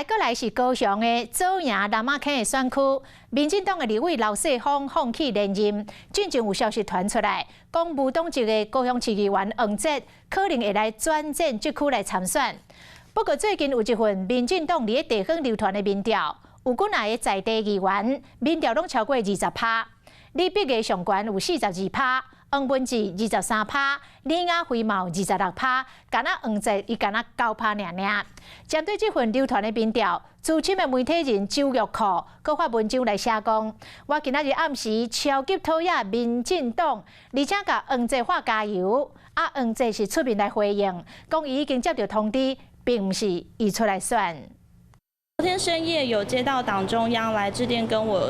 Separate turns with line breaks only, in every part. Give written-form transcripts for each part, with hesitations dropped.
來閣來是高雄的左營蚋仔坑的選區，民進黨的立委劉世鋒放棄連任。進前有消息傳出來，講無黨籍的高雄市議員黃捷可能會來轉戰這區來參選。不過最近有一份民進黨佇咧地方流傳的民調，有幾若個在地議員民調攏超過20趴，李碧儀上懸有42趴。黃文智23趴，李亞輝嘛有26趴，敢若黃捷伊敢若9趴爾爾。針對這份流傳的民調，資深的媒體人周玉蔻閣發文章來寫講：我今仔日暗時超級討厭民進黨，而且共黃捷喊加油。啊，黃捷是出面來回應，講伊已經接到通知，並毋是伊出來選。
昨天深夜有接到黨中央來致電跟我，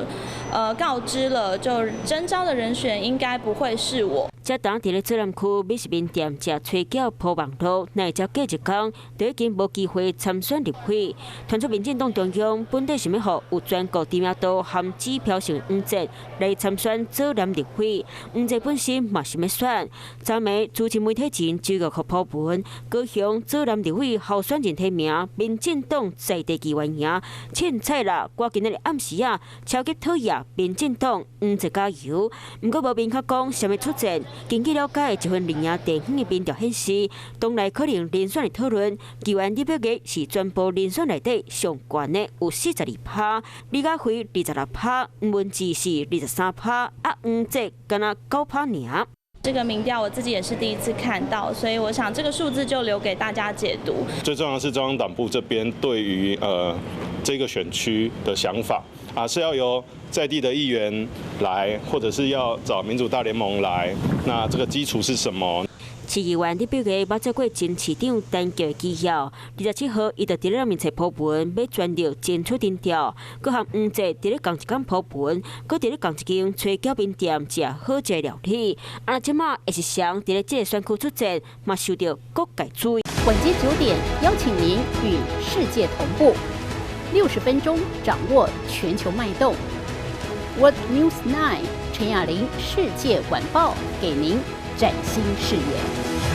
告知了，就徵召的人選應該不會是我。
這當佇咧左南區美食麵店食炊餃鋪網路，哪會才過一工，就已經無機會參選立委。傳出民進黨中央本底想欲予有全國知名度和指標性黃捷來參選左南立委，黃捷本身嘛想欲選。昨暝資深媒體人周玉蔻鋪文，高雄左南立委候選人提名，民進黨在地議員贏，凊彩啦！我今仔日暗時啊，超級討厭民進黨黃捷加油。毋過無明確講啥物出戰。根據了解，一份林營地方的民調顯示，黨內可能人選的討論，議員李碧儀是全部人選內底上懸的，有42趴，李亞輝26趴，黃文智是23趴，啊黃捷敢若9趴爾。
這個民調我自己也是第一次看到，所以我想這個數字就留給大家解讀。
最重要是中央黨部這邊對於這個選區的想法啊，是要由在地的議員來，或者是要找民主大聯盟來，那這個基礎是什麼？
市議員李碧儀捌做過前市長陳菊的機要，27號伊就佇咧面冊鋪文，欲全力爭取頂調，閣和黃捷佇咧仝一工鋪文，閣佇咧仝一間炊餃麵店食好食的料理。啊，這馬會是誰佇咧這個選區出戰，嘛受著各界注意。
晚間9點，邀請您與世界同步，60分鐘掌握全球脈動。World News 9 陳雅玲世界晚報，給您嶄新視野。